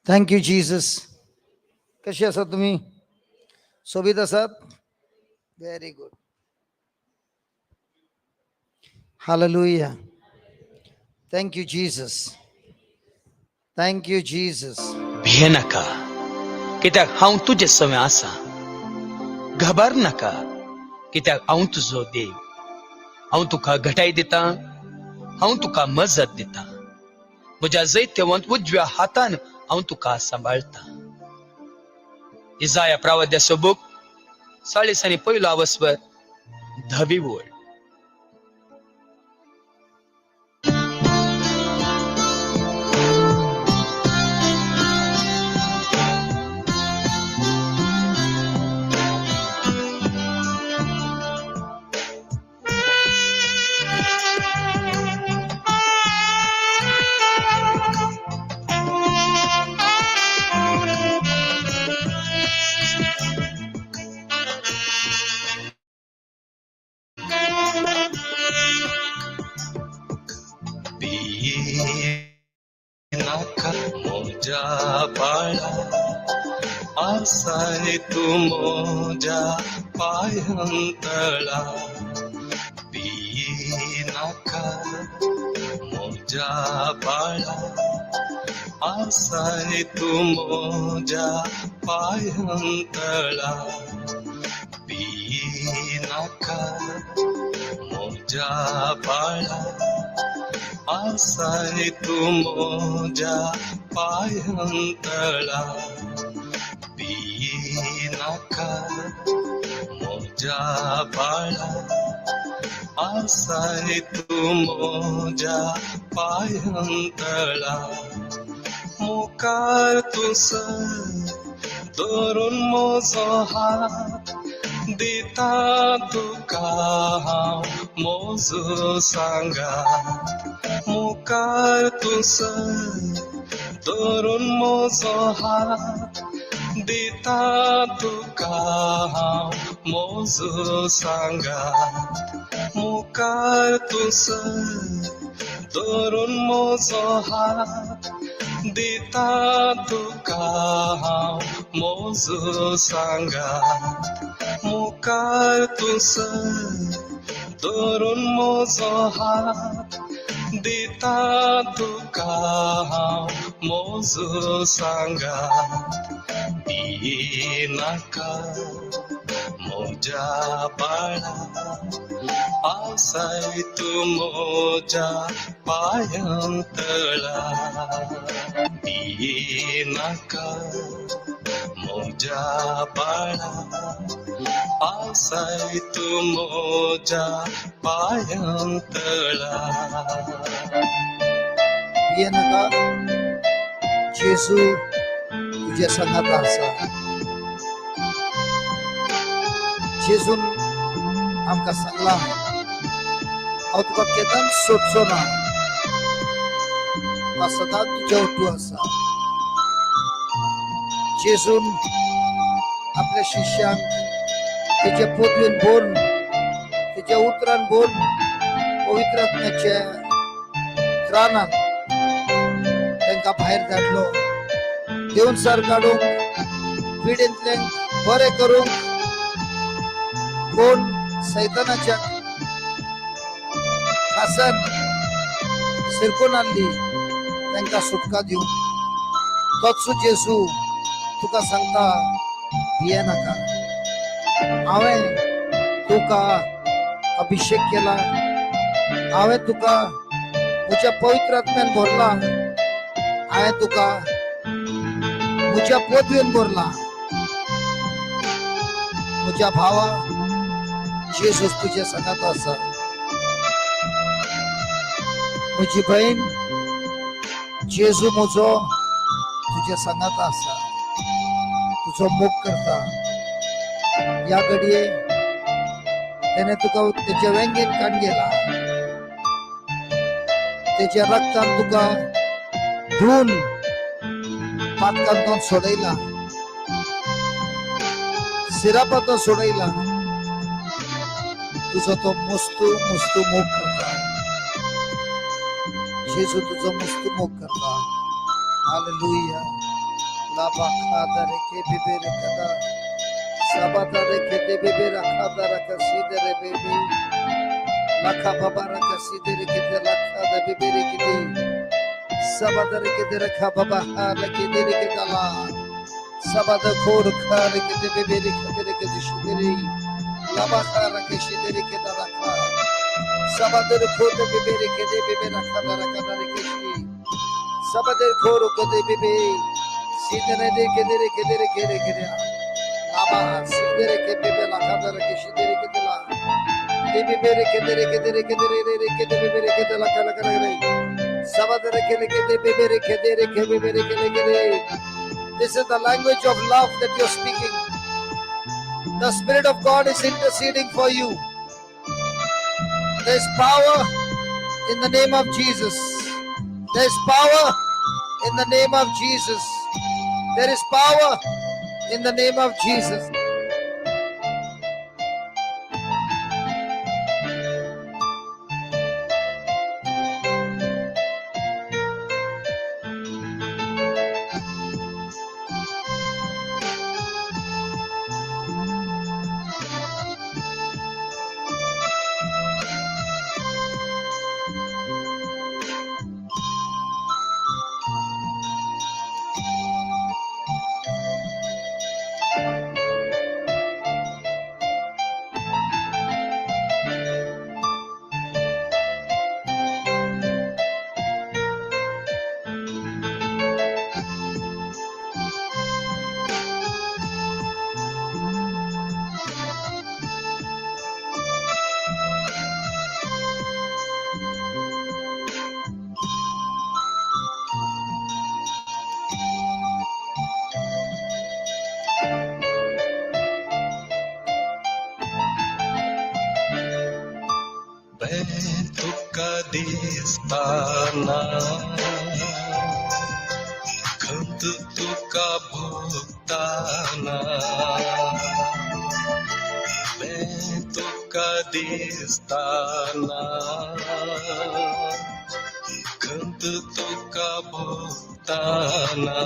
Thank you Jesus. कशी आसात तुमी? सोबीत आसात? Very good. Hallelujah. Thank you Jesus. Thank you Jesus. भिये नाका, कित्याक हांव तुजे सवें आसा. घाबर नाका, कित्याक हांव तुजो देव. हांव तुका घटाय दिता, हांव तुका मजत दिता. म्हज्या जैत्यवंत उजव्या हातान हांव तुका सांबाळटा. इजाया प्रावद्याचो बूक, 40 आनी पयलो आवस्वर, धवी वळ. नाका मोजा बाळा, आसाय तू मोजा पायंतळा. नाका मोजा बाळा, आसाय तू मोजा पायंतळा. नाका मोजा बाळा, आसाय तू मोजा पायंतळा. नाका मोजा बाळा, आसाय तू मोजा पायंतळा. मुखार तूं धरून म्हजो हात, दिता तुका हांव म्हजो सांगात. मुखार तूं धरून म्हजो हात, दिता तुका हांव म्हजो सांगात. मुखार तूं धरून म्हजो हात, दिता तुका हांव म्हजो सांगात. मुखार तूं धरून म्हजो हात, दिता तुका हांव म्हजो सांगात. नाका म्हज्या बाळा, आसाय तूं म्हज्या पायांतळा. नाका म्हज्या बाळा, आसाय तूं म्हज्या पायांतळा. भिये नाका, जेजू तुज्या सांगाता आसा. जेजून आमकां सांगलां, हांव तुका केन्नाच सोदचो ना, तुका सदांच तुज्या ओटू आसा. जेजून आपल्या शिष्यांक तेच्या पदवेन भरून, तेच्या उतरान भरून, पवित्र आत्म्याच्या त्राणान तांकां भायर धाडलो, देवचार काडूंक, पिडेंतल्यांक बरें करूंक, कोण सैतानाच्या खासान शिरकून आणली तांकां सुटका दिवंक. तोच जेजू तुका सांगता, भिये नाका. हांवें तुका अभिषेक केला, हांवें तुका म्हज्या पवित्र आत्म्यान भरला, हांवें तुका म्हज्या पदवेन भरला. म्हज्या भावा, जेजूस तुज्या सांगात आसा. म्हजी बहीण, जेजू म्हजो तुज्या सांगात आसा, तुजो मोग करता. ह्या घडये त्याने तुका तेच्या वेंगेन काडून गेला, तेच्या रक्तान तुका धुवन पातकांतून सोडयला, सिरापातून सोडयला. तुजो तो मस्तू मस्तू मोग करता. जेजू तुजो मस्तू मोग करता. हालेलुया. लाबा खादरे के बिबेरे कदा साबादारे के दे बिबेरा खादरा कसीदरे बेबे लाखा बाबा कसीदरे के दे लाखा दे बिबेरे के दे साबादारे के दे रखा बाबा हाल के दे के दला साबादा खोर खार के दे बिबेरे के दे के दिशदरे लाबा खार के शिदरे के दला खा साबादर खोर दे बिबेरे के दे बिबेरा खादरा कदरे के she साबादर खोर के दे बिबे सीधने दे के दे के दे के दे के दे लाबा सीधरे के बिबे लाखा दर के शिदरे के दला दे बिबेरे के दे के दे के दे रे रे के दे बिबेरे के दे लाखा लाखा रे साबादर के ले के दे बिबेरे के दे रे के बिबेरे के ले के दे. This is the language of love that you're speaking. The Spirit of God is interceding for you. There's power in the name of Jesus. There's power in the name of Jesus. There is power in the name of Jesus. भंय तुका दिसताना, खंत तुका भोगताना, भंय तुका दिसताना, खंत तुका भोगताना,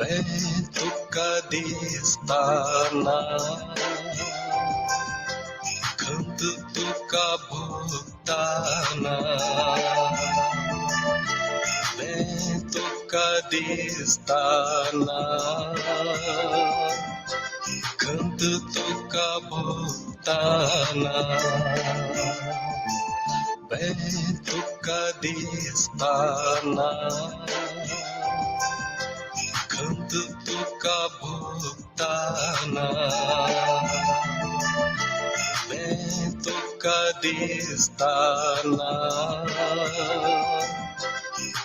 भंय तुका दिसताना, खंत तुका भोगताना, भंय तुका दिसताना, खंत तुका भोगताना, भंय तुका दिसताना, खंत तुका भोगताना, भंय तुका दिसताना,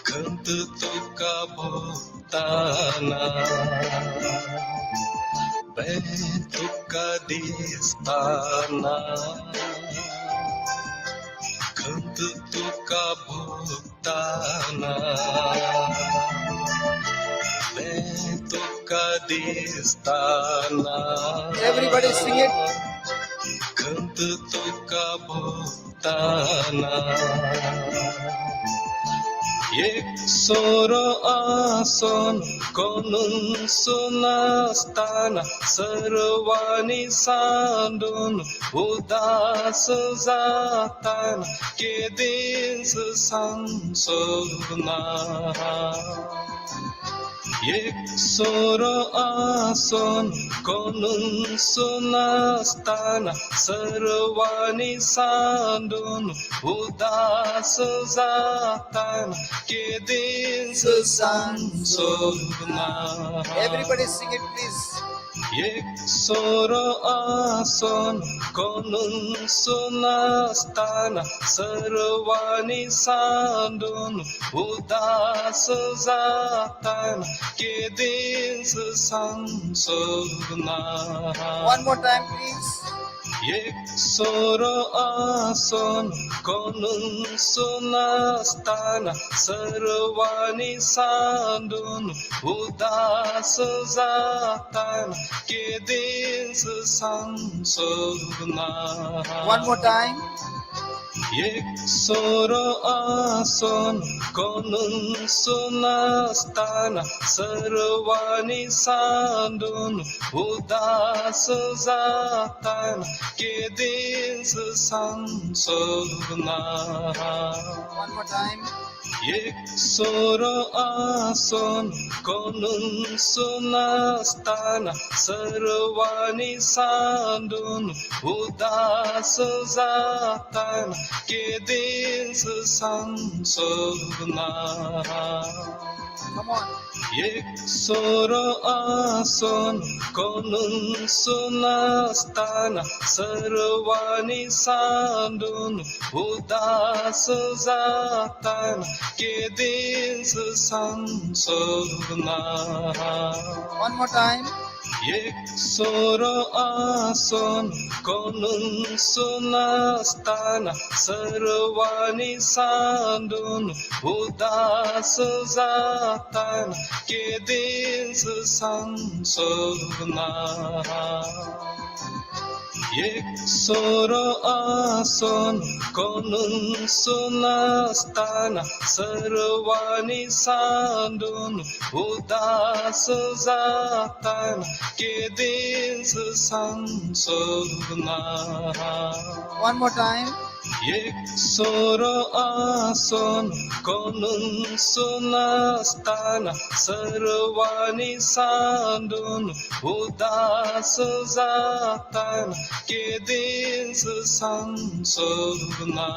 खंत तुका भोगताना, भंय तुका दिसताना, खंत तुका भोगताना, भंय तुका दिसताना. Everybody sing it. खंत तुका भोगताना, एक सोरो आसोन कोणून नासताना, सर्वांनी सांडून उदास जाताना, केदींच सांगचो ना. एक सोरो आसोन कोणून नासताना, सर्वांनी सांडून उदास जाताना, केदींच सांगचो ना. Everybody sing it, please. एक सोरो आसोन कोणून नासताना, सर्वांनी सांडून उदास जाताना, केदींच सांगचो ना. One more time, please. एक सोरो आसोन कोणून नासताना, सर्वांनी सांडून उदास जाताना, केदींच सांगचो ना. One more time. एक सोरो आसून कोणूच नासतना सर्वांनी सांडून उदास जाताना केदींच सांजो ना. One more time. एक सोरो आसून कोणूच नासतना सर्वांनी सांडून उदास जाताना केदींच सांजो ना. Come on. एक सोरो आसून कोणूच नासतना सर्वांनी सांडून उदास जाताना केदींच सांजो ना. One more time. एक सोरो आसून कोणूच नासतना सर्वांनी सांडून उदास जाताना केदींच सांजो ना. एक सोरो आसून कोणूच नासतना सर्वांनी सांडून उदास जाताना केदींच सांजो ना. One more time. एक सोरो आसून कोणूच नासतना सर्वांनी सांडून उदास जाताना केदींच सांजो ना.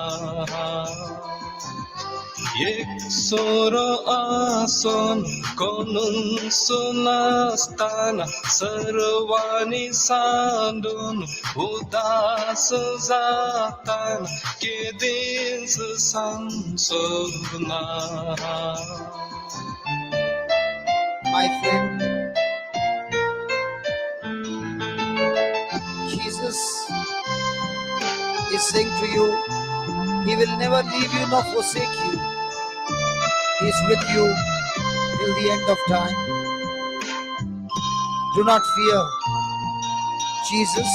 एक सोरो आसून कोणूच नासतना सर्वांनी सांडून उदास जाताना केदींच सांजो ना. My friend, Jesus is saying to you, He will never leave you nor forsake you. He is with you till the end of time. Do not fear. Jesus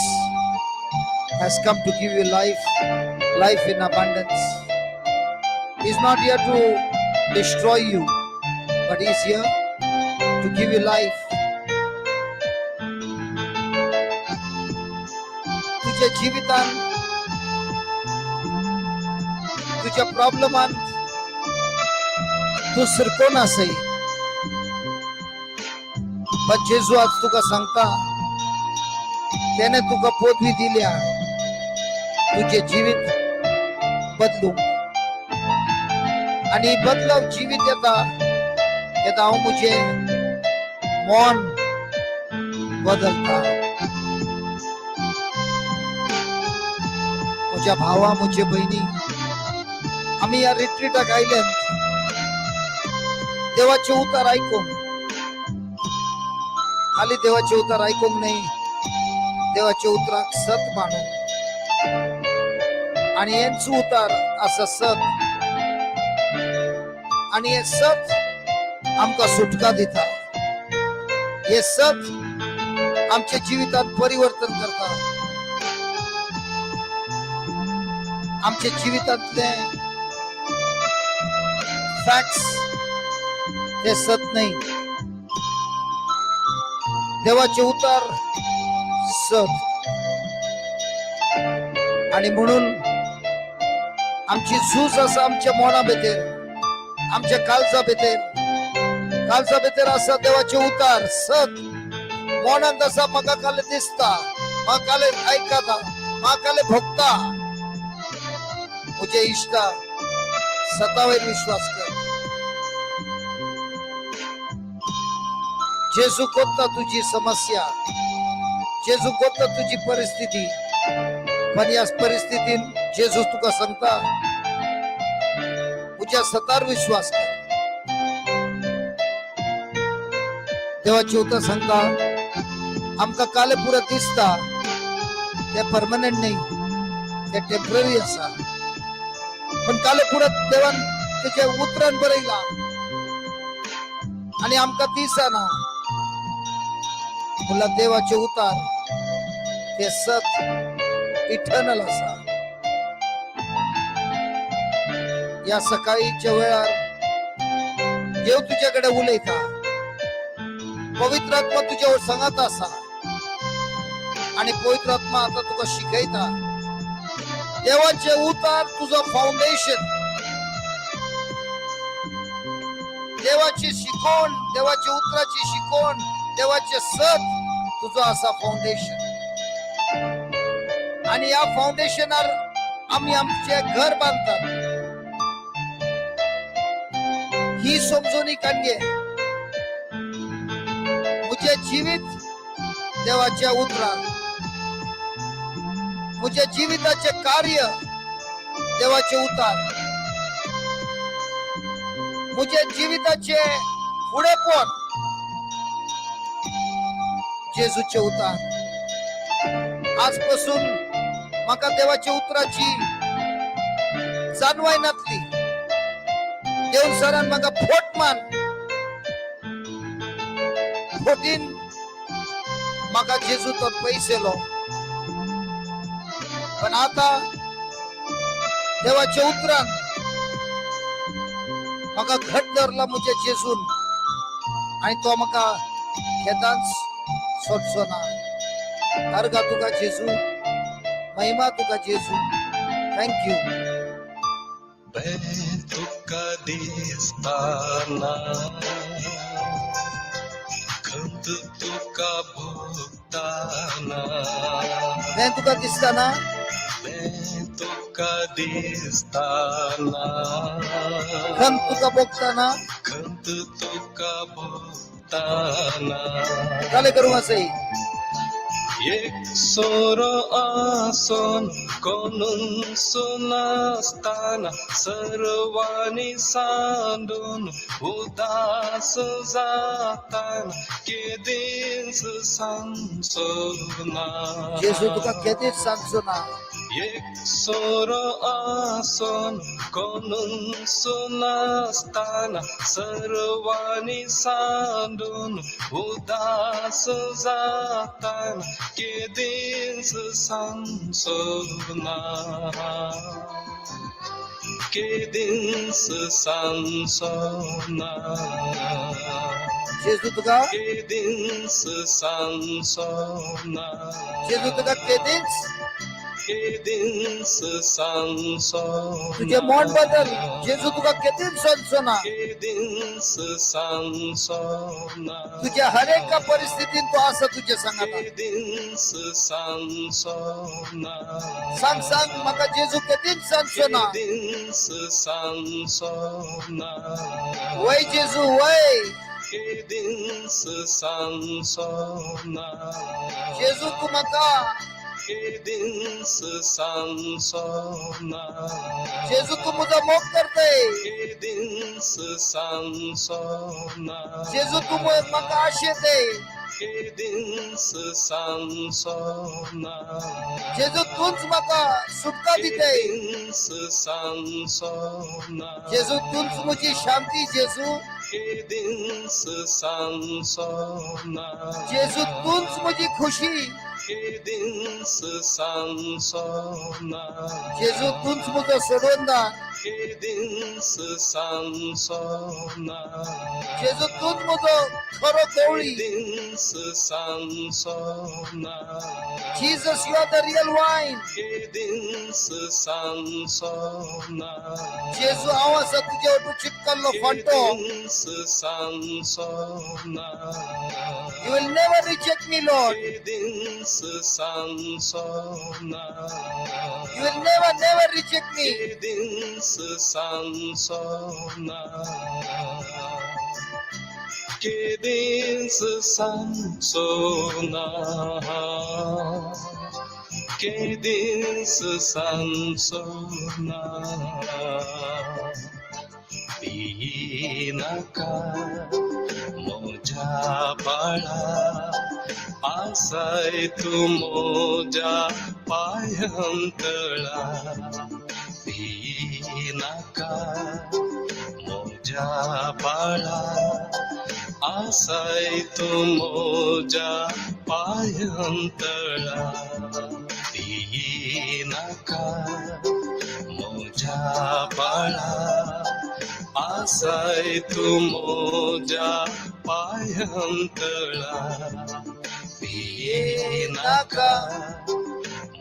has come to give you life, life in abundance. He is not here to destroy you, but He is here to give you life. तुझ्या जिवितान, तुझ्या प्रॉब्लेमान तूं सरकोन आसय, पण जेजू आज तुका सांगता, त्याने तुका पदवी दिल्या तुझे जीवित बदलूंक. आणि बदलाव जीवित येता येता हांव म्हजें मन बदलता. म्हज्या भावा, म्हजे भयणी, आमी ह्या रिट्रीटाक आयले देवाचे उतार आयकूंक. खाली देवाचे उतार आयकूंक न्ही, देवाचे उतराक सत मानूंक. आणि हेंच उतार आसा सत आणि हे सत आमकां सुटका दिता. हे सत आमच्या जिवितांत परिवर्तन करता. आमच्या जिवितांतले फॅक्ट्स ते सत नाही, देवाचे उतार सत. आणि म्हणून आमची झूज आसा आमच्या मना भितर, आमच्या काळजा भितर. काळजा भितर आसा देवाचे उतार सत. मनांत आसा, म्हाका काल दिसता, म्हाका काल आयकता, म्हाका काल भोगता. म्हजे इश्टा, सतावेर विश्वास कर. जेजू कोत्ता तुझी समस्या, जेजू कोत्ता तुझी परिस्थिती. पण या परिस्थितीत जेजू तुका सांगता, तुझ्या सतार विश्वास कर. देवाची उतर सांगता, आमकां काले पुरा दिसता ते परमनंट नाही, ते टेम्पररी आसा. पण काले पुरा देवान तेच्या उतरान बरयला आणि आमकां दिसना. म्हणल्यार देवाचे उतार ते सत, इटर्नल आसा. या सकाळीच्या वेळार देव तुझ्याकडे उलयता. पवित्र आत्मा तुझ्यावर सांगत आसा आणि पवित्र आत्मा आता तुका शिकयता. देवाचे उतार तुझं फाउंडेशन. देवाची शिकवण, देवाची उतराची शिकवण, देवाचे सत तुझं असा फाउंडेशन. आणि या फाउंडेशनार आम्ही आमचे घर बांधतात. ही समजून काणगे, मुझे जीवित देवाच्या उतरान, मुझे जिविताचे कार्य देवाचे उतार, मुझे जिविताचे फुडेपण जेजूचे उतार. आजपासून म्हाका देवाच्या उतराची जाणवाय नातली. देव सरान म्हाका फोट मान फोटीन म्हाका जेजू तो पैसेलो. पण आता देवाच्या उतरान म्हाका घट धरला मुझे जेजून आणि तो म्हाका खेदांच सोडचो ना. अर्गा तुका जेजू, महिमा तुका जेजू. Thank you. बें तुका दिसताना, खंत तुका भोगताना. मैं तुका दिसताना. बें तुका दिसताना, खंत तुका भोगताना. खंत तुका भोगताना. काले करू असे. एक सोरो आसोन कोणून सुनासताना, सर्वांनी सांडून उदास जाताना, केदींच सांगचो ना. जेजू तुका केदीच सांगचो ना. एक सोरो आसोन कोणून सुनासताना, सर्वांनी सांडून उदास जाताना, केदींच सांगचो ना, केदींच सांगचो ना. जेजू तुका केदींच सांगचो ना. जेजू तुका केदीच केदींच सांगचो. तुझे मन बदल. जेजू तुका केदीच सांगचो ना. केदींच सांगचो ना. तुझ्या हर एका परिस्थितीत तो असं तुझ्या सांगता. केदींच सांगचो ना. सांग सांग, म्हाका जेजू केदीच सांगचो ना. केदींच सांगचो ना. वय जेजू वय. केदींच सांगचो ना. जेजू तू म्हाका केदींच सांगचो ना. जेजू तू म्हजो मोग करतय. केदींच सांगचो ना. जेजू तू म्हाका आशेतय. केदींच सांगचो ना. जेजू तूच म्हाका सुटका दितय. केदींच सांगचो ना. जेजू तूच म्हजी शांती जेजू. केदींच सांगचो ना. जेजू तूच म्हजी खुशी. केदींच सांगचो ना. जेजू तूच म्हजो सोडवणदार. केदींच सांगचो ना. जेजू तूच म्हजो खरो गवळी. केदींच सांगचो ना. Jesus, you are the real vine. केदींच सांगचो ना. जेजू, हांव आसा तुजे वटू चिटकल्लो फांटो. केदींच सांगचो ना. You will never reject me, Lord. केदींच सांगचो ना. You will never, never reject me. केदींच सांगचो ना. केदींच सांगचो ना. केदींच सांगचो ना. भिनाका म्हज्या बाळा, आसाय तूं म्हज्या पांयांतळा. भिनाका म्हज्या बाळा, आसाय तूं म्हज्या पांयांतळा. भिनाका म्हज्या मोज्या बाळा, आसाय तूं मोज्या पांयांतळा. भिये नाका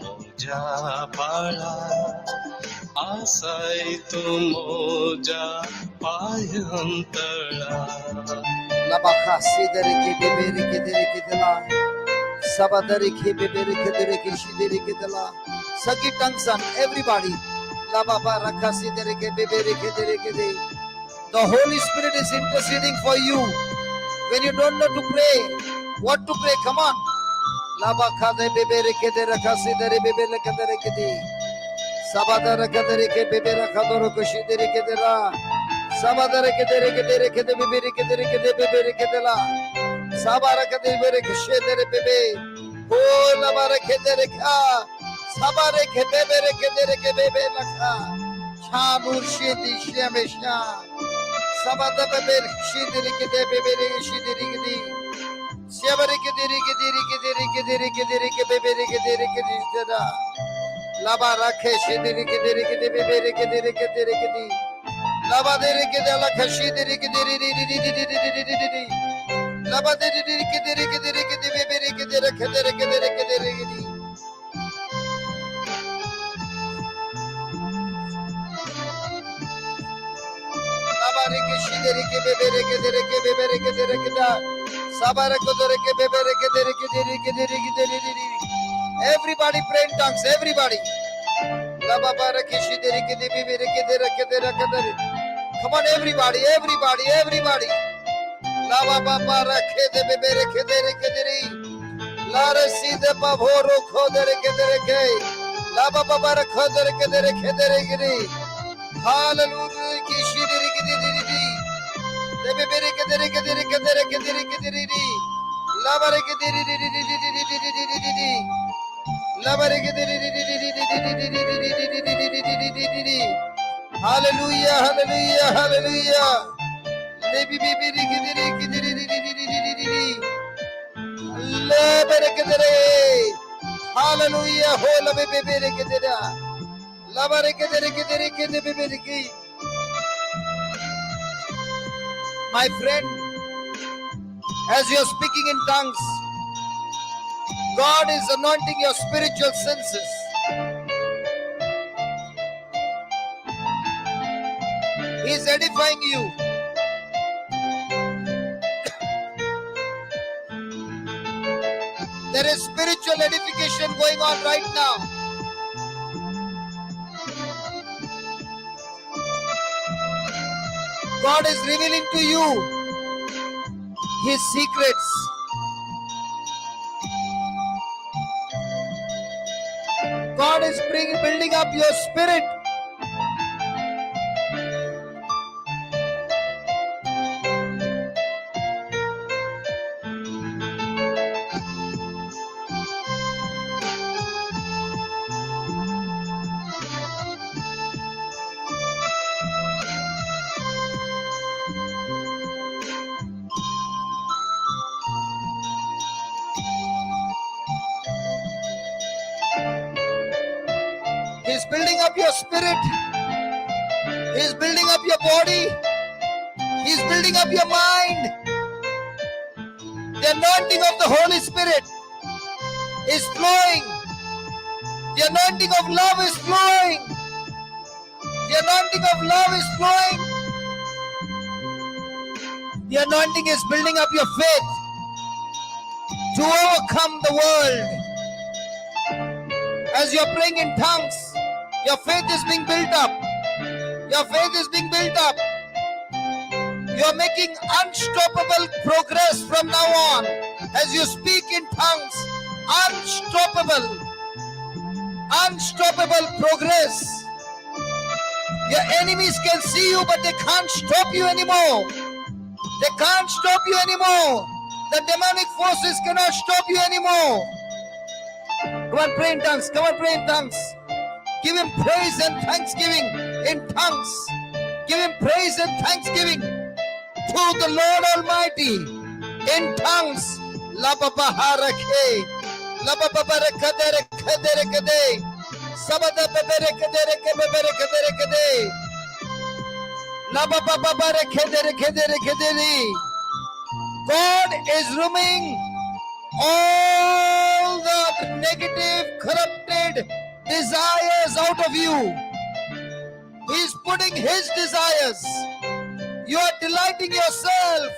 मोज्या बाळा, आसाय तूं मोज्या पांयांतळा. Labakasi dereke bebereke dereke dela. Sabadareke bebereke dereke shidereke dela. Sagi tongues, everybody. Lababa rakasi dereke bebereke dereke de. The Holy Spirit is interceding for you. When you don't know to pray, what to pray, come on. Labakade bebereke derakasi dere bebereke dereke de. Sabadaraka dereke beberaka doroko shidereke dela. Sabadareke dereke dereke de bebereke dereke de bebereke dela. Sabaraka dereke shedere bebe. O labareke dereka. Sabareke bebereke dereke bebe laka. Şamur şidi şemeşa. Sabada beber şidirike de bebere şidirike de. Şebereke derike derike derike derike derike bebereke derike dişdera. Labarake şidirike derike de bebereke derike derike de. Laba derike de la kaşi derike deri deri deri deri deri deri deri. Laba deri derike derike derike de bebereke derike derike derike derike de. Labareke şiderike bebereke dereke bebereke dereke da. Sabareke dereke bebereke dereke dereke dereke dereke deri. Everybody pray in tongues, everybody. Lababareke şiderike de bebereke dereke dereke deri. Come on, everybody, everybody, everybody. Laba de bebereke dereke deri. La resi de pavoro kho dereke dereke. Laba baba kho dereke dereke dereke deri. Hallelujah. Ki şiderike deri deri. De bebereke dereke dereke dereke dereke deri. Labareke deri deri deri deri deri deri deri. Labareke deri deri deri deri deri deri deri deri deri deri deri. Hallelujah, hallelujah, hallelujah. Lebi bebi riki deri deri deri deri deri deri. Lebereke deri. Hallelujah. Ho labe bebi riki deri. Labareke deri deri deri bebi riki. My friend, as you are speaking in tongues, God is anointing your spiritual senses. He is edifying you. There is spiritual edification going on right now. God is revealing to you His secrets. God is building up your spirit. He's building up your spirit. He's building up your body. He's building up your mind. The anointing of the Holy Spirit is flowing. The anointing of love is flowing. The anointing of love is flowing. The anointing is building up your faith to overcome the world. As you are praying in tongues, your faith is being built up. Your faith is being built up. You are making unstoppable progress from now on. As you speak in tongues, unstoppable, unstoppable progress. Your enemies can see you, but they can't stop you anymore. They can't stop you anymore. The demonic forces cannot stop you anymore. Come on, pray in tongues. Come on, pray in tongues. Give him praise and thanksgiving in tongues. Give him praise and thanksgiving to the Lord Almighty in tongues. Lababaharake. Labababarakadere. Sabada bebere kedere kebebere kedere kede. La ba ba ba ba re kedere kedere kedere. God is removing all the negative, corrupted desires out of you. He is putting His desires. You are delighting yourself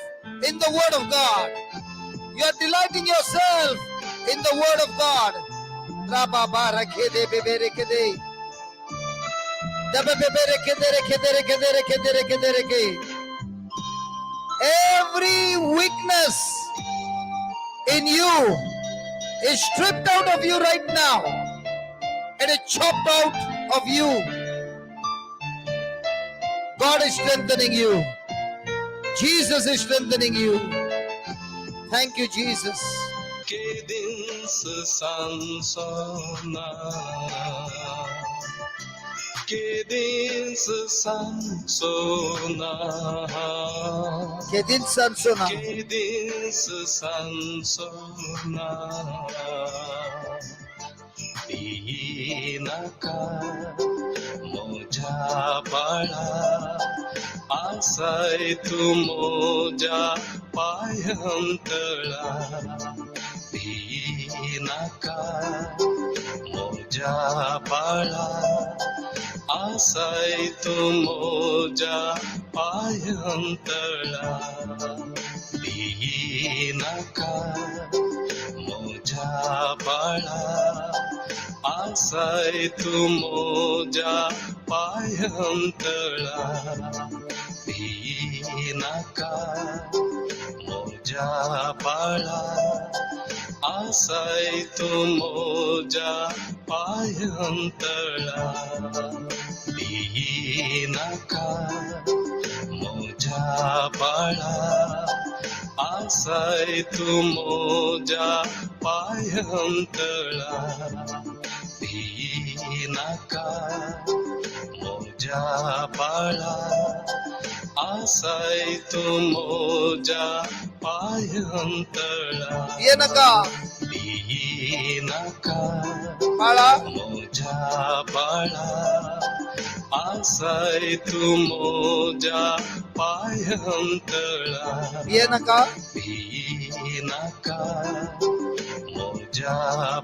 in the Word of God. You are delighting yourself in the Word of God. Rabba rakede bebere kede. Dabe bebere kedere kedere kedere kedere kedere ke. Every weakness in you is stripped out of you right now. It is chopped out of you. God is strengthening you. Jesus is strengthening you. Thank you, Jesus. Que dins Sansona, Que dins Sansona, Que Sansona. Que dins Sansona, नाका मोजा बाळा, आसाय तू मोजा पायंतळा. नाका मोजा बाळा, आसाय तू मोजा पायंतळा. नाका मोजा बाळा, आसाय तू मोजा पायंतळा. नाका मोजा बाळा, आसाय तू मोजा पायंतळा. नाका मोजा बाळा, आसाय तू मोजा पायंतळा. नाका मोजा बाळा, आसाय तू मोजा पायंतळा. ये नका नाका बाळा, मोजा बाळा, आसाय तू मोजा पायंतळा. ये नका. नाका मोजा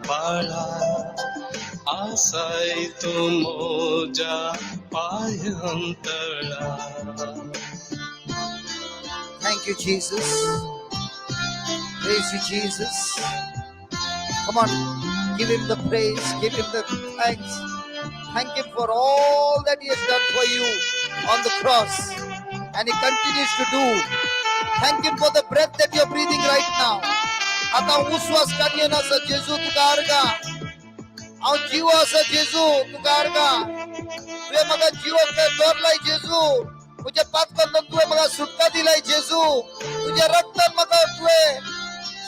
बाळा, आसाय तू मोजा पायंतळा. Thank you, Jesus. Praise you, Jesus. Come on, give him the praise, give him the thanks. Thank him for all that he has done for you on the cross. And he continues to do. Thank him for the breath that you're breathing right now. आता उस्वास काडयेन आसा जेजू, तुका आर्गां. हांव जीव आसा जेजू, तुका आर्गां. तुवें म्हाका जीव दवरलाय जेजू. तुज्या पातकांतून तुवें म्हाका सुटका दिलाय जेजू. तुज्या रक्तान म्हाका तुवें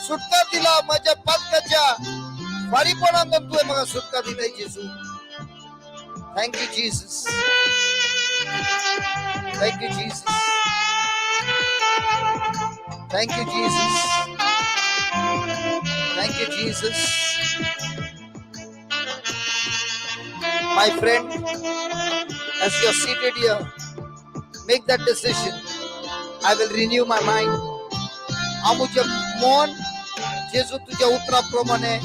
सुटका दिला. माझ्या पातकाच्या फारीपणांतून तुवें म्हाका सुटका दिलाय जेजू. Thank you, Jesus. Thank you, Jesus. Thank you, Jesus. Thank you, Jesus. My friend, as you're seated here, make that decision. I will renew my mind. हांव म्हजें मन जेजू तुज्या उतरा प्रमाणे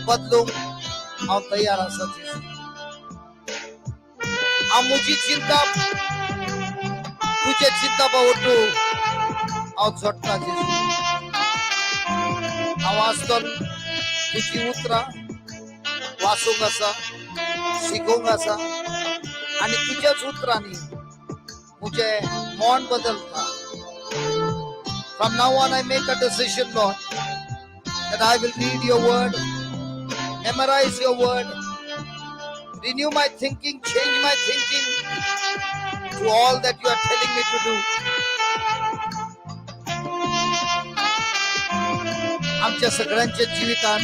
बदलूंक हांव तयार आसा जेजू. हांव म्हजी चिंता तुजे चिंता बावटू हांव जोडटा जेजू. हांव आसतन तुजी उतरां वाचूंक आसा, शिकोवंक आसा आनी तुज्याच उतरांनी म्हजें मन बदलता. From now on, I make a decision, Lord, that I will read your word, memorize your word, renew my thinking, change my thinking to all that you are telling me to do. आमच्या सगळ्यांच्या जिवितान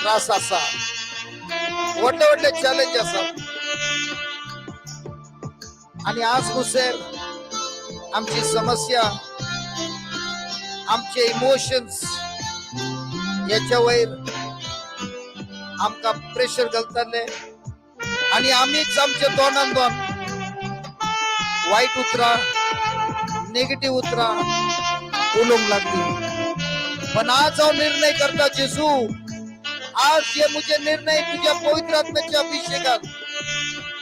त्रास आसा, व्हडले व्हडले challenge आसा आणि आज मुसेर आमची समस्या, आमचे इमोशन्स याच्या वयर आमकां प्रेशर घालताले आनी आमीच आमच्या तोंडान दोन वायट उतरां, नेगेटिव्ह उतरां उलोवंक लागली. पण आज हांव निर्णय करता, जेजू, आज हे म्हजे निर्णय तुझ्या पवित्र आत्म्याच्या अभिषेकात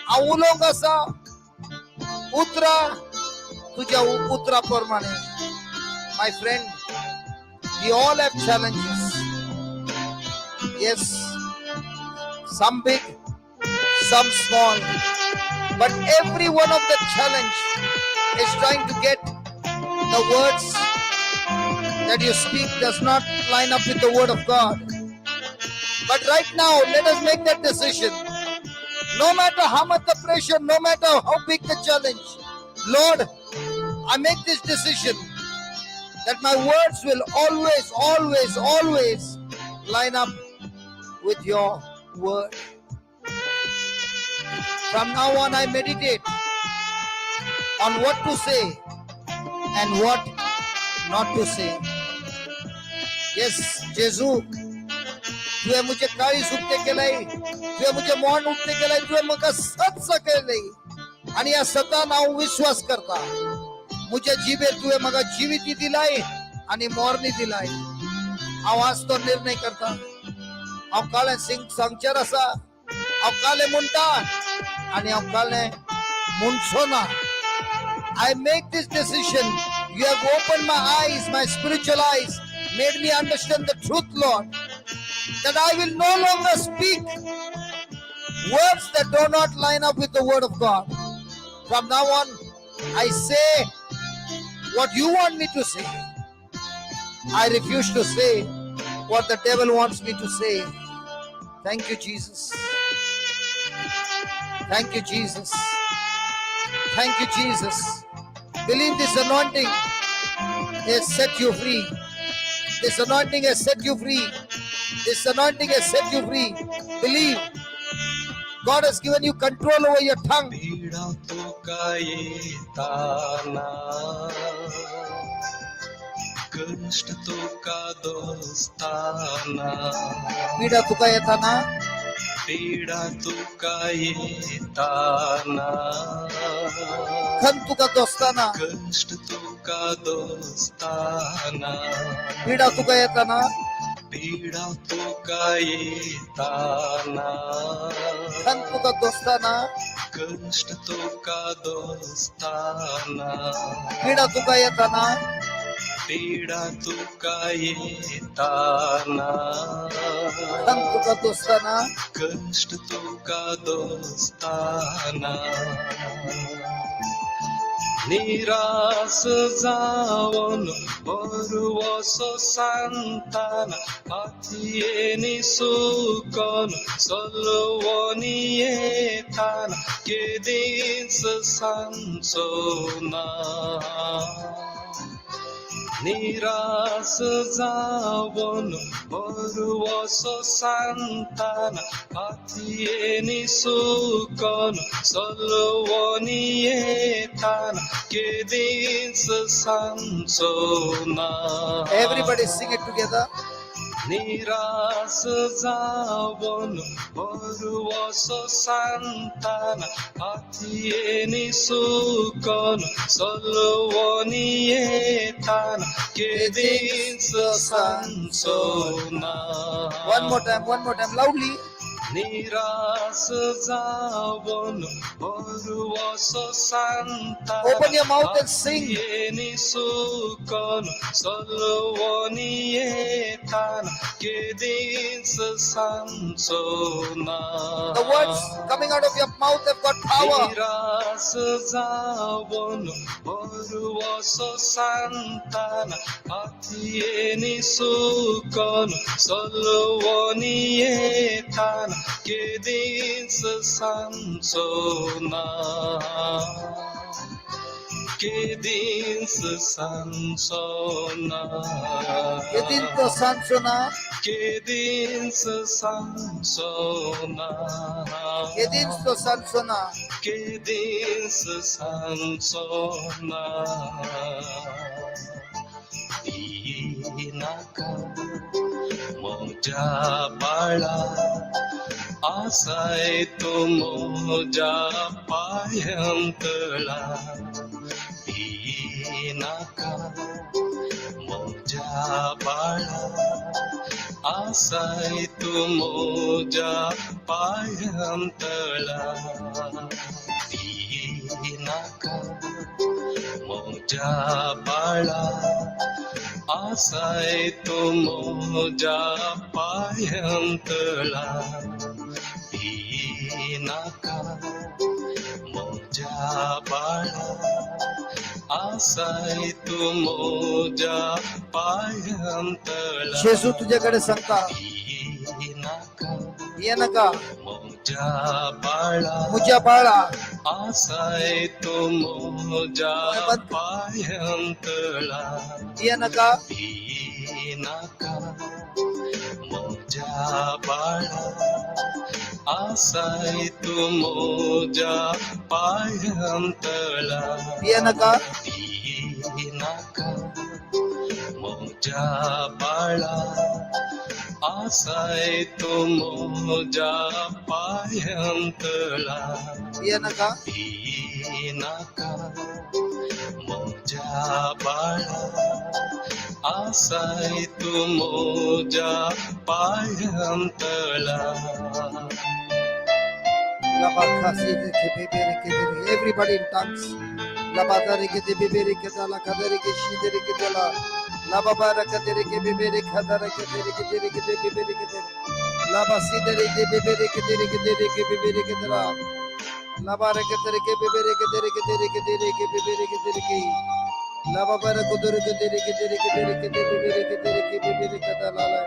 हांव उलोवंक आसा उतरां तुझ्या उतरा प्रमाणे. My friend, we all have challenges. Yes, some big, some small, but every one of the challenge is trying to get the words that you speak does not line up with the word of God. But right now, let us make that decision. No matter how much the pressure, no matter how big the challenge, Lord, I make this decision that my words will always, always, always line up with your word. From now on, I meditate on what to say and what not to say. Yes, जेजू, तुवें म्हजें काळीज उक्तें केलंय, तुवें म्हजें मन उक्तें केलंय, तुवें म्हाका सत सकयलंय आनी ह्या सतान हांव विश्वास करता. म्हज्या जिबेर तुवें म्हाका जिविती दिलाय आनी मोरणी दिलाय. हांव आज तो निर्णय करता. हांव कालें सिंग सांगचेर आसा, हांव कालें म्हणटा आनी हांव कालें म्हणचो ना. I make this decision. You have opened my eyes, my spiritual eyes, made me understand the truth, Lord, that I will no longer speak words that do not line up with the word of God. From now on, I say what you want me to say. I refuse to say what the devil wants me to say. Thank you, Jesus. Thank you, Jesus. Thank you, Jesus. Believe this anointing has set you free. This anointing has set you free. This anointing has set you free. Believe. God has given you control over your tongue. पीडा तुका येताना, कश्ट तुका दोस्ताना, पीडा तुका येताना, पीडा तुका येताना, खंत तुका दोस्ताना, कश्ट तुका दोस्ताना, पीडा तुका येताना, पीडा तुका येताना, खंत तुका दोस्ताना, कश्ट तुका दोस्ताना, पीडा तुका येताना, पीडा तुका येताना, खंत तुका दोस्ताना, कश्ट तुका दोस्ताना, निराश जावन बरवसो सांताना, पातयेनी सुकन सलवनी येताना, केदींच सांचो ना. निराश जावन बरवसो सांताना, पातयेनी सुकन सलवनी येताना, केदींच सांचो ना. Everybody sing it together. निराश जावन बरवसो सांताना, पातयेनी सुकन सलवनी येताना, केदींच सांचो ना. One more time, one more time, loudly. निराश जावन बरवसो Santana, Open your mouth and sing. पातयेनी सुकन सलवनी येताना, केदींच सांचो ना. The words coming out of your mouth have got power. निराश जावन बरवसो सांताना, पातयेनी सुकन सलवनी येताना, केदींच सांचो ना. केदींच सांचो ना. केदींच सांचो ना. केदींच सांचो ना. केदींच सांचो ना. केदींच सांचो ना. भिनाका म्हज्या बाळा. आसाय तो म्हज्या पांयांतळा. भिनाका म्हज्या बाळा, आसाय तूं म्हज्या पांयांतळा. भिनाका म्हज्या बाळा, आसाय तूं म्हज्या पांयांतळा. भिनाका म्हज्या बाळा, आसाय तूं म्हज्या पांयांतळा. जेजू तुझ्याकडे सांगता, भिनाका ये नका म्हज्या बाळा, मुझ्या बाळा, आसाय तूं म्हज्या पांयांतळा. ये नका भिनाका म्हज्या बाळा, आसाय तूं म्हज्या पांयांतळा. ये नका भिनाका म्हज्या बाळा, आसाय तूं म्हज्या पांयांतळा. ये नका भिनाका म्हज्या बाळा, आसाय तूं म्हज्या पांयांतळा. Everybody in tongues. Labatare ke bebere ke dala kadere ke shidere ke dala. Lababara kadere ke bebere kadara ke dere ke dere ke bebere ke dere. Labasidere ke bebere ke dere ke dere ke bebere ke dala. Labara ke dere ke bebere ke dere ke dere ke dere ke bebere ke dere ke. Lababara kudure ke dere ke dere ke dere ke bebere ke dere ke bebere ke dala la.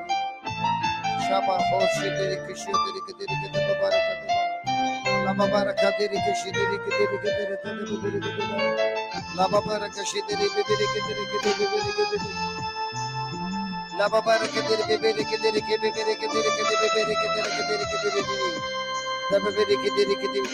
Shaba hoshidere ke shidere ke dere ke babara ke dala. Lababara kadere ke shidere ke dere ke dere ke bebere ke dala. Lababara ke shidere bebere ke dere ke bebere ke dere. Lababara ke dere bebere ke dere ke bebere ke dere ke bebere ke dere ke dere ke dere dere. Lababere ke dere ke dere.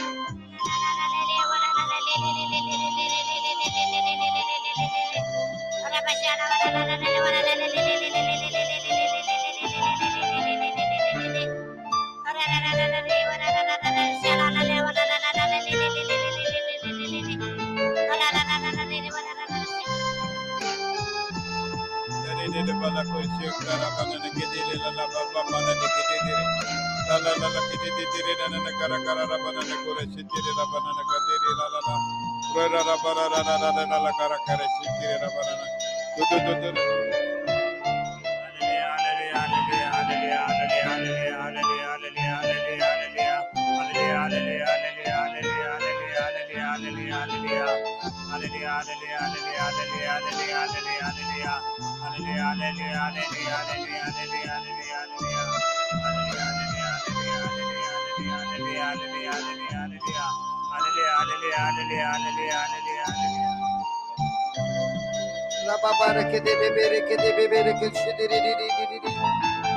Lababara ke de bebere ke de bebere ke shidere di di di di di.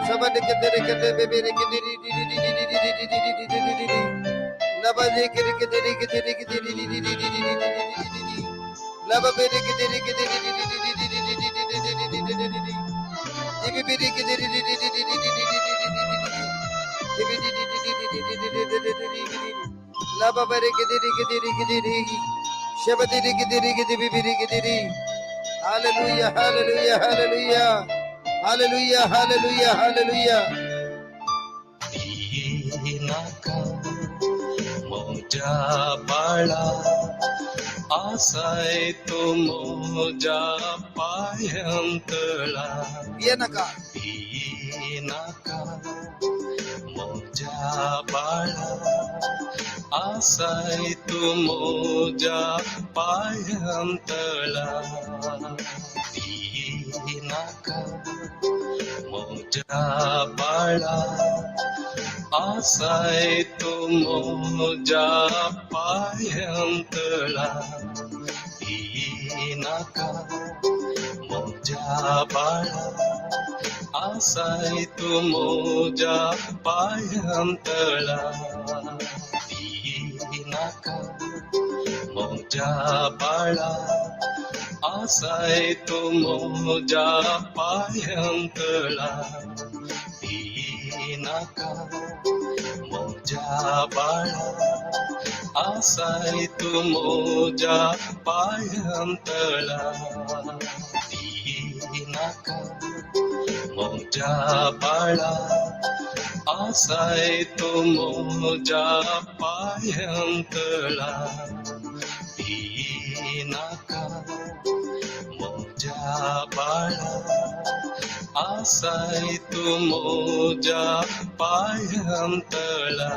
Sabade ke dere ke de bebere ke di di di di di di di di di di di di di di. Labade ke de ke dere ke dere ke di di di di di di di di di di di di. Lababere ke dere ke dere di di di di di di di di di di di di di di. Dibibere ke dere di di di di di di di di di di di di. Dibi di di di di di di di di di di di di. Lababere ke dere ke dere ke dere. Shabadere ke dere ke dibibere ke dere. Hallelujah, hallelujah, hallelujah. Hallelujah, hallelujah, hallelujah. भिनाका म्हज्या बाळा, आसाय तूं म्हज्या पांयांतळा. ये नका भिनाका म्हज्या बाळा, आसाय तूं म्हज्या पांयांतळा. भिनाका म्हज्या बाळा, आसाय तूं म्हज्या पांयांतळा. भिनाका म्हज्या बाळा, आसाय तूं म्हज्या पांयांतळा. भिनाका म्हज्या बाळा, आसाय तूं म्हज्या पांयांतळा. भिनाका म्हज्या मोजा बाळा आसाय तूं मोजा पांयांतळा नाका मोजा बाळा आसाय तूं मोजा पांयांतळा नाका मोजा बाळा आसाय तूं मोजा पांयांतळा.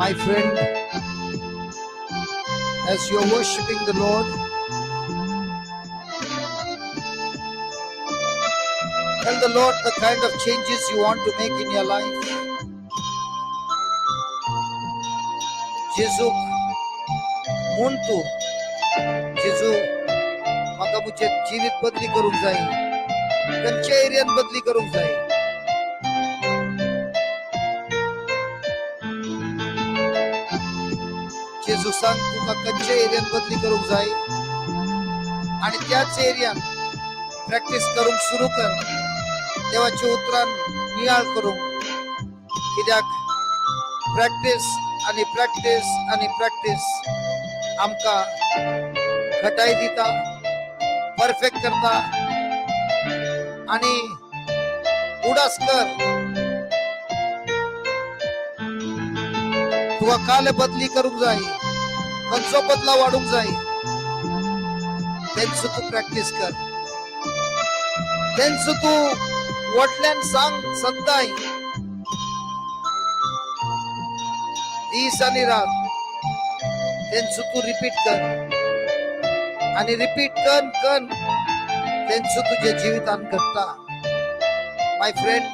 My friend, as you're worshiping the Lord, tell the Lord the kind of changes you want to make in your life. जेजूक म्हूण तूं जेजू म्हाका म्हजें जिवीत बदली करूंक जाय, खंयच्या एरियान बदली करूंक जाय. जेजू सांग तुका खंयच्या एरियान बदली करूंक जाय आणि त्याच एरियान प्रॅक्टीस करूंक सुरू कर. देवाच्या उतरान नियाळ करूंक, कित्याक प्रॅक्टीस आणि प्रॅक्टीस आणि प्रॅक्टीस आमकां घटाय दिता, परफेक्ट करता. आणि उडास कर, तुका काल बदली करूंक जाय, खंयचो बदलाव वाडूंक जाय तेंचो तूं प्रॅक्टीस कर, तेंचो तूं व्हडल्यान सांग सद्दाय, दीस आणि रात तेंचो तूं रिपीट कर आणि रिपीट कर कर, तेंचो तुझ्या जिवितान घडटा. My friend,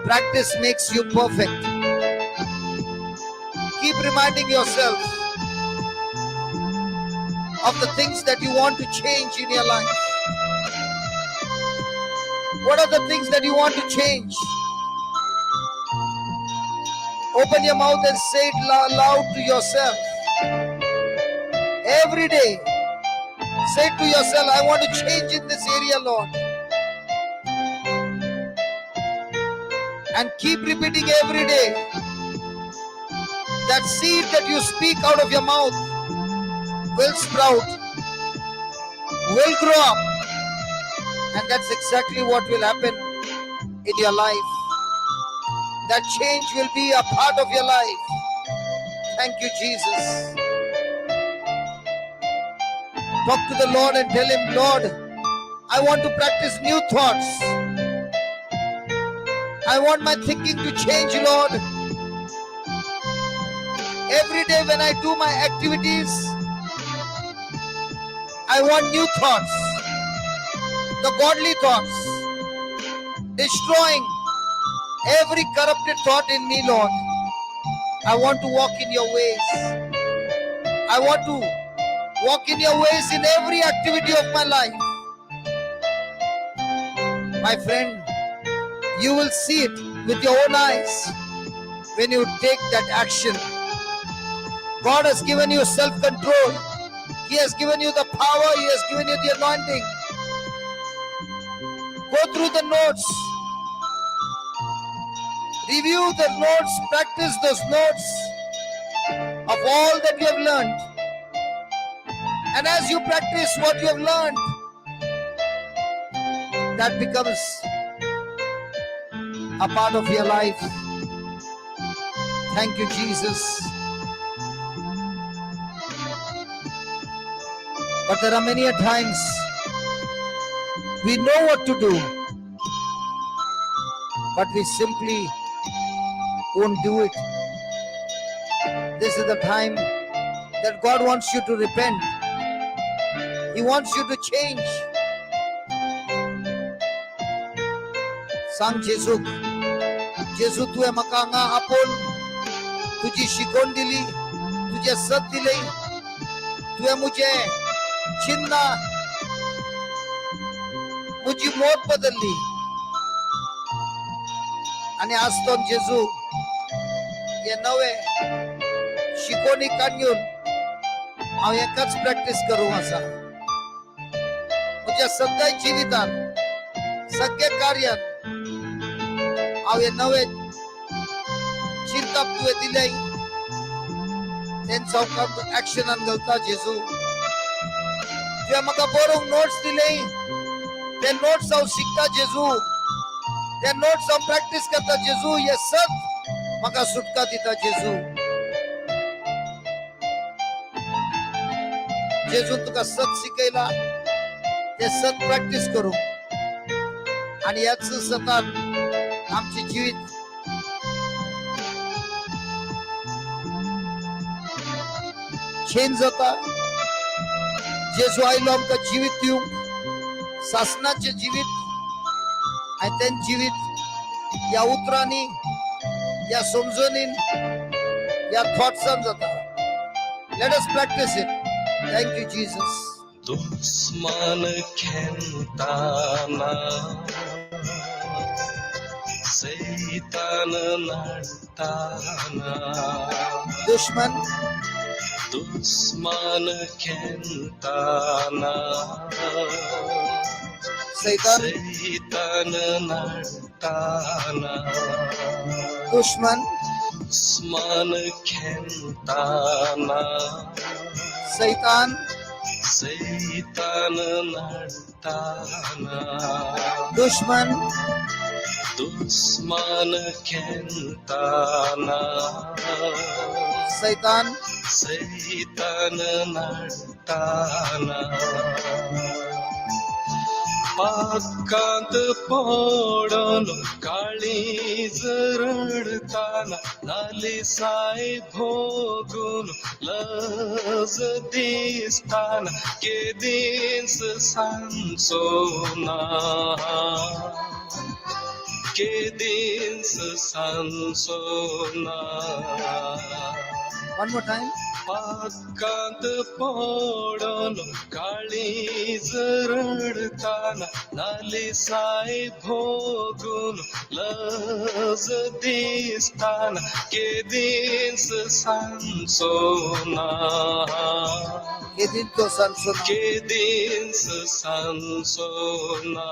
practice makes you perfect. Keep reminding yourself of the things that you want to change in your life. What are the things that you want to change? Open your mouth and say it loud to yourself. Every day, say to yourself, I want to change in this area, Lord. And keep repeating every day. That seed that you speak out of your mouth will sprout, will grow up. And that's exactly what will happen in your life. That change will be a part of your life. Thank you, Jesus. Talk to the Lord and tell Him, Lord, I want to practice new thoughts. I want my thinking to change, Lord. Every day when I do my activities, I want new thoughts, the godly thoughts, destroying every corrupted thought in me, Lord. I want to walk in your ways. I want to walk in your ways in every activity of my life. My friend, you will see it with your own eyes when you take that action. God has given you self control, He has given you the power, He has given you the anointing. Go through the notes, review the notes, practice those notes of all that you have learned. And as you practice what you have learned, That becomes a part of your life. Thank you, Jesus. But there are many a times we know what to do, but we simply won't do it. This is the time that God wants you to repent. He wants you to change. सांग जेजूक, जेजू, तुवें म्हाका हांगा आपोवन तुजी शिकवण दिली, तुजें सत दिलें. तुवें म्हजें चिन्ह, म्हजी मौत बदलली आनी आज तो जेजू हे नवे शिकवणी काडून हांव हेकाच प्रॅक्टीस करूंक आसा. म्हज्या सद्या जिवितान, सगळे कार्यात हांव हे नवे चिंतप तुवें दिलें तेंचो ऍक्शनान घालता. जेजू, तुवें म्हाका बरोवंक नोट्स दिले, ते नोट्स हांव शिकता. जेजू, ते नोट्स हांव प्रॅक्टीस करता. जेजू, हे सत म्हाका सुटका दिता. जेजू, जेजून तुका सत शिकयला, ते सत प्रॅक्टीस करू आणि याच सतान आमचे जीवित चेंज जाता. जेजू आयलो आमकां जिवीत दिवंक, सासणाचें जिवीत, आनी तें जिवीत ह्या उतरांनी, ह्या समजणीन, ह्या थॉट्सान जाता. Let us practice it. Thank you, Jesus. दुस्मान खेळताना, सैतान नडताना, दुश्मन, दुस्मान खेळताना, सैतान, सैतान नडताना, दुश्मन, दुस्मान खेळताना, सैतान, सैतान नडताना, दुश्मन, दुस्मान खेळताना, सैतान, सैतान नडताना, पाकांत पडून काळीज रडताना, नालिसाय भोगून लज दिसताना, केदींच सांचो ना, केदींच सांचो ना. One more time. पाकांत पडून काळीज रडताना, नालिसाय भोगून लज दिसताना, केदींच सांचो ना, केदीन तो सांचो ना. केदींच सांचो ना.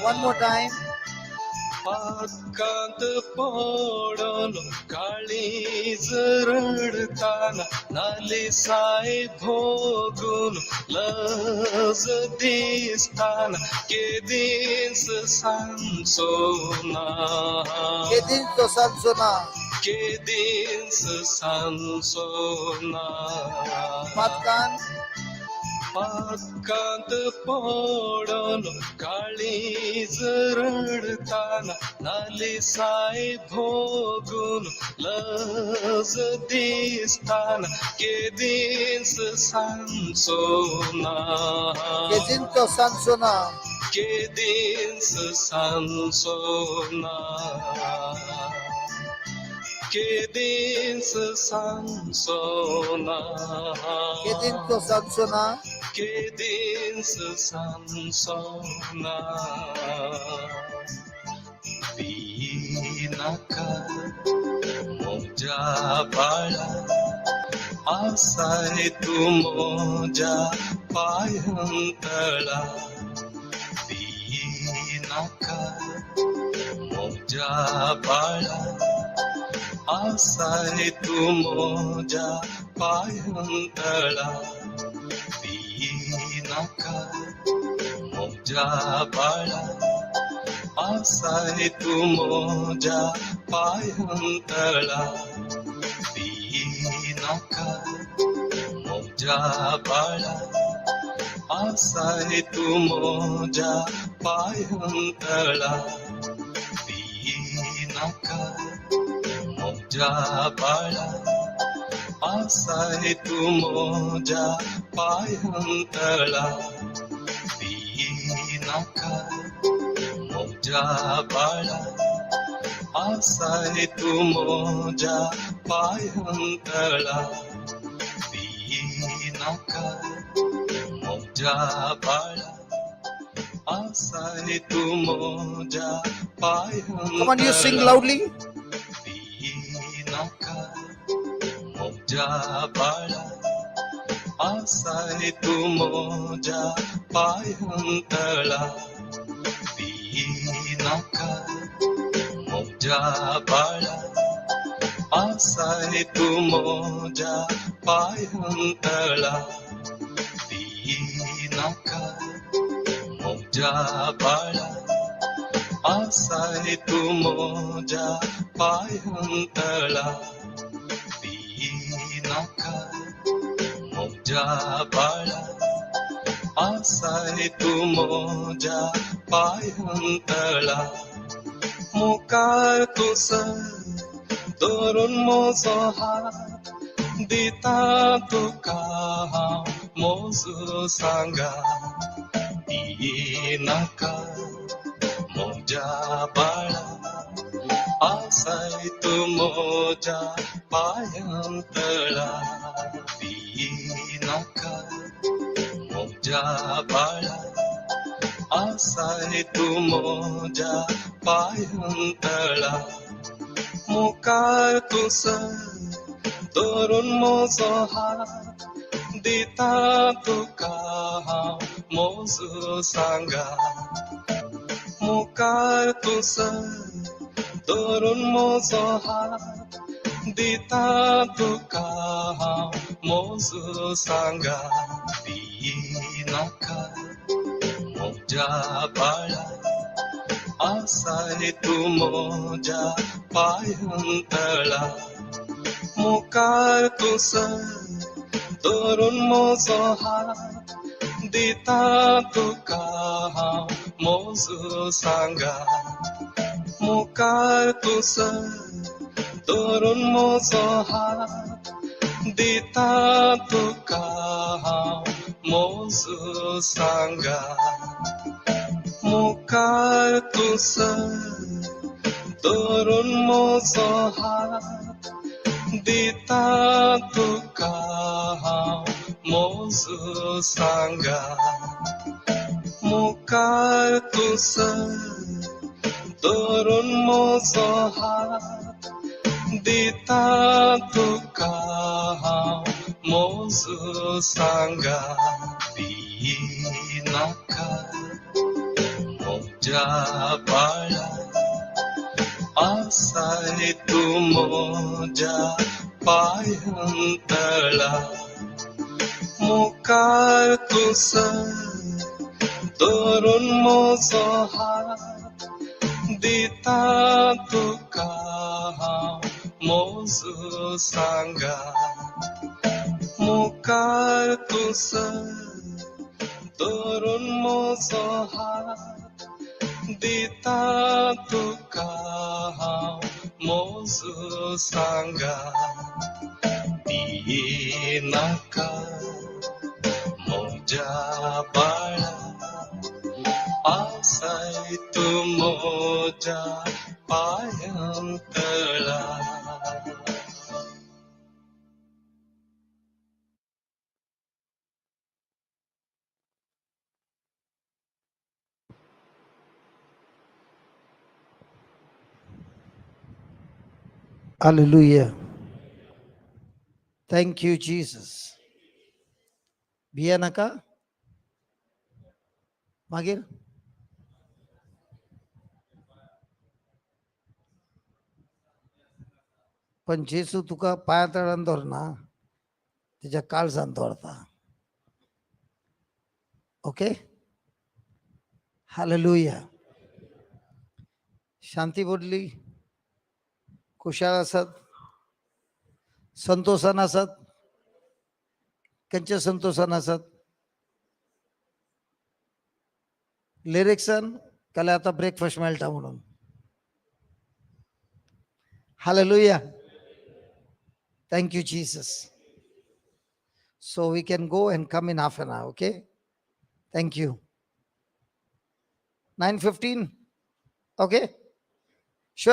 One more time. पाकांत पडून काळीज रडताना, नालिसाय भोगून लज दिसताना, केदींच सांचो ना, केदीन तो सांचो ना. केदींच सांचो ना. पातकान, पाकांत पडून काळीज रडताना, नालिसाय भोगून लज दिसताना, केदींच सांचो ना, केदीन तो सांचो ना. केदींच सांचो ना, केदींच सांचो ना, केदीन तो सांचो ना. केदींच सांचो ना. नाका म्हज्या बाळा, आसाय तूं म्हज्या पांयांतळा. नाका म्हज्या बाळा, आसाय तूं म्हज्या पांयांतळा. नाका. म्हज्या बाळा आसाय तूं म्हज्या पांयांतळा भिनाका म्हज्या बाळा आसाय तूं म्हज्या पांयांतळा भिनाका म्हज्या बाळा आसाय तूं म्हज्या पांयांतळा भिनाका म्हज्या बाळा आसाय तूं म्हज्या पांयांतळा भिनाका म्हज्या बाळा आसाय तूं म्हज्या Come on, you sing पांयांतळा loudly. भिनाका म्हज्या बाळा आसाय तूं म्हज्या पांयांतळा भिनाका म्हज्या बाळा आसाय तूं म्हज्या पांयांतळा भिनाका म्हज्या बाळा आसाय तूं म्हज्या पांयांतळा भिनाका म्हज्या बाळा आसाय तूं म्हज्या पांयांतळा मुखार तूं सर धरून म्हजो हात दिता तुका हांव म्हजो सांगा भिनाका म्हज्या बाळा आसाय तूं म्हज्या पांयांतळा भिनाका म्हज्या बाळा आसाय तूं म्हज्या पांयांतळा मुखार तूं सर धरून म्हजो हात दिता तुका हांव म्हजो सांगा मुखार तूं सर धरून म्हजो हात दिता तुका हांव म्हजो सांगा भिनाका म्हज्या बाळा आसाय तूं म्हज्या पांयांतळा मुखार तूं सर धरून म्हजो हात दिता तुका हांव म्हजो सांगा मुखार तूं सर धरून म्हजो हात दिता तुका हांव म्हजो सांगा मुखार तूं सर धरून म्हजो हात दिता तुका हांव म्हजो सांगा मुखार तूं सर धरून म्हजो हात दिता तुका हांव म्हजो सांगा भिनाका म्हज्या बाळा आसाय तूं म्हज्या पांयांतळा मुखार तूं सर धरून म्हजो हात दिता तुका हांव म्हजो सांगा मुखार तूं सर धरून म्हजो हात दिता तुका हांव म्हजो सांगा भिनाका म्हज्या बाळा आसाय तूं म्हज्या पांयांतळा. Hallelujah. Thank you, Jesus. भिया नाका मागीर पण जेसू तुका पांया तळान दवरना, तेज्या काळजान दवरता. ओके. हालेलुया. शांती पडली, खुशाल आसात, संतोषान आसात. खंयच्या संतोषान आसात? लिरिक्सान काल्यां आतां ब्रेकफास्ट मेळटा म्हणून. Hallelujah. Thank you, Jesus. So we can go and come in half an hour, okay? Thank you. 9:15, okay.